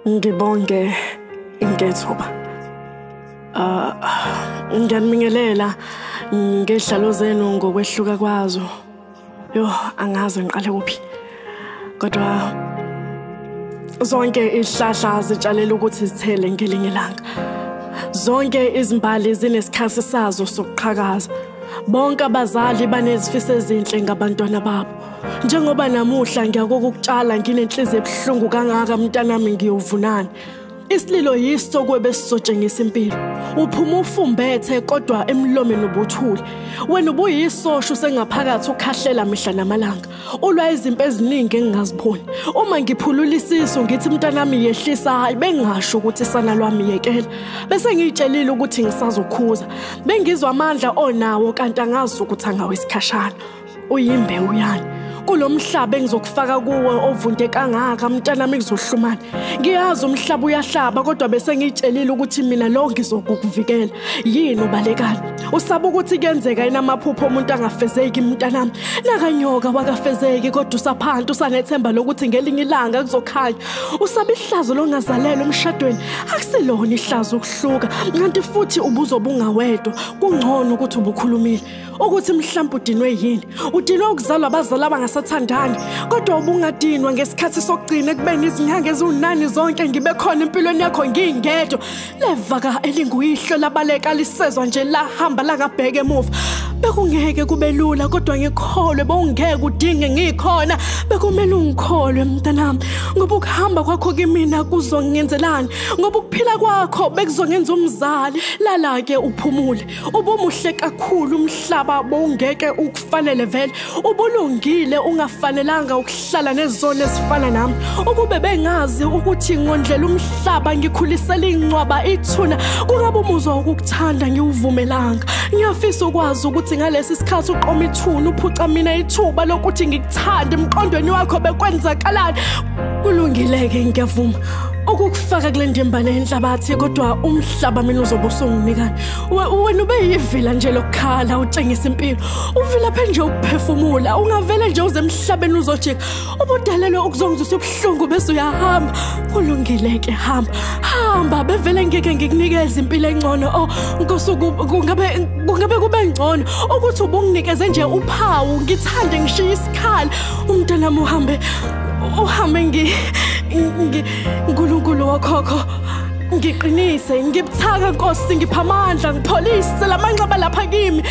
Ngibonge ngethuba. Ngiyanibingelela ngehlalo zenu ngokwehluka kwazo. Yo, angazi ngiqale kuphi. Kodwa zonke izihlahla zitshalela ukuthi zithele ngelinye ilanga. Zonke izimbali zinesikhathi sazo sokuqhakaza. Bonke abazali banezifiso ezinhle ngabantwana babo. Njengoba namuhla ngiyakokutshala nginenhliziyo ebuhlungu kangaka mntanami ngiyovunana. Isililo yiso kwebe sizotshengisa impilo. Uphuma ufumbethe kodwa emlomeni ubuthule. Wena ubuyisosho sengaphakathi ukhahlela mihla namalanga. Ulwa izimpi eziningi engingaziboni. Uma ngiphulula isisu ngithi mntanami yehlisa, hayi bengasho ukuthi sana lwami yekela. Bese ngiyitshelile ukuthi ngisazokhuza. Bengizwa amandla onawo kanti angazi ukuthi angawesikhashana. Uyimbewu yani. Kulomhlaba engizokufaka kuwe ovunde kangaka mntanami kuzohlumana. Ngiyazi umhlaba uyahlaba kodwa bese ngiyitshelile ukuthi mina lo ngizokukuvikela. Yini ubalekani? Usaba ukuthi kuyenzeka inamaphupho omuntu angafezeki mntanami. Nakanyoka wakafezeki kodwa usaphantu usanethemba lokuthi ngelinye ilanga kuzokhanya. Usaba ihlazo longazalelwa emshadweni. Akusilona ihlazo ukuhluka. Kanti futhi ubuzoba ungawedwa. Kungcono ukuthi ubukhulumile. Ukuthi mhlawumbe udinwe yini? Udinwe ukuzalwa abazali abangasathandani. Kodwa ubungadinwa ngesikhathi sokugcina ekubeni izinyanga eziwunani zonke ngibe khona empilweni yakho ngingedwa. Levaka elinguyihlo labaleka lisezwa nje lahamba langabheka emuva. Bekungeke kube lula kodwa ngikholwe bowungeke udinge ngikhona. Bekumele ungikholwe mntanami, ngoba ukuhamba kwakho kimina kuzongenzelani, ngoba ukuphila kwakho bekuzongenza umzali. Lala ke uphumule. Ubumuhle kakhulu umhlaba bowungeke ukufanele vele. Ubulungile ungafanelanga ukuhlala nezona ezifana nami. Ukube bengazi ukuthi ngondlela umhlaba ngikhulisela incwaba ithuna, kungabe umuzwa wokukuthanda ngiwuvumelanga. Ngiyafisa ukwazi ukuthi ngalesi sikhathi uqoma ithuna uphuca mina ithuba lokuthi ngikuthande. Emqondweni wakho bekwenzakalani? Kulungile-ke, ngiyavuma ukukufaka kule ndimbane yenhlabathi, kodwa umhlaba mina uzobe usunginikani. Wena ube yivila nje lokukhala utshengisa impilo. Uvilaphe nje ukuphefumula. Ungavele nje uze emhlabeni uzojika. Ubudalelwe ukuzongizwisa ubuhlungu bese uyahamba. Kulungile-ke, hamba hamba, bevele ngeke ngikunikeze impilo engcono. Oh Nkosi, kungabe kube ngcono ukuthi ubunginikeze nje uphawu, ngithande ngishiye isikhala. Umntanami uhambe uNkulunkulu wakhokho ngiqinise, ngibuthaka Nkosi, ngipha amandla, ngipholise lamanxeba lapha kimi.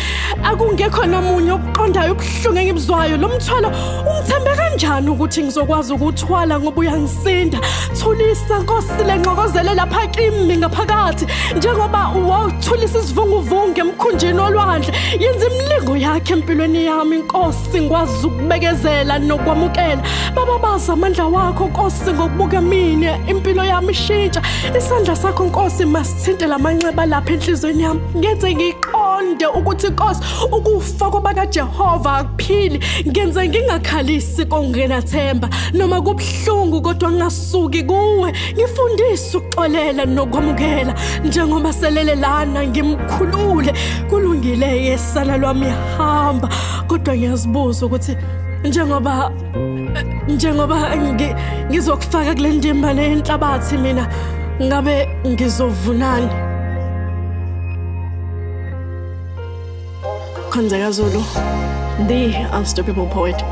Akungekho namunye okuqondayo ubuhlungu engibuzwayo. Lo mthwalo ungithembe kanjani ukuthi ngizokwazi ukuthwala ngoba uyangisinda? Thulisa Nkosi lenxokozele lapha kimi ngaphakathi, njengoba wathulisa isivunguvungu emkhunjini olwandle. Yenza imilingo yakhe empilweni yami Nkosi, ngikwazi ukubekezela nokwamukela. Baba, baza amandla wakho Nkosi ngokubuka mina impilo yami ishintsha. Isandla sakho Nkosi masithinte lamanxeba lapha enhlizweni yami, ngenze ngiqonde ukuthi Nkosi ukufa kwabakaJehova akuphili. Ngenze ngingakhalisi kongenathemba noma kubuhlungu, kodwa ngingasuki kuwe. Ngifundise ukuxolela nokwamukela, njengoba selele lana ngimkhulule. Kulungile yesana lwami hamba, kodwa ngiyazibuza ukuthi njengoba ngizokufaka kule ndimbane yenhlabathi mina ngabe ngizovunani? Khonzeka Zulu, the unstoppable poet.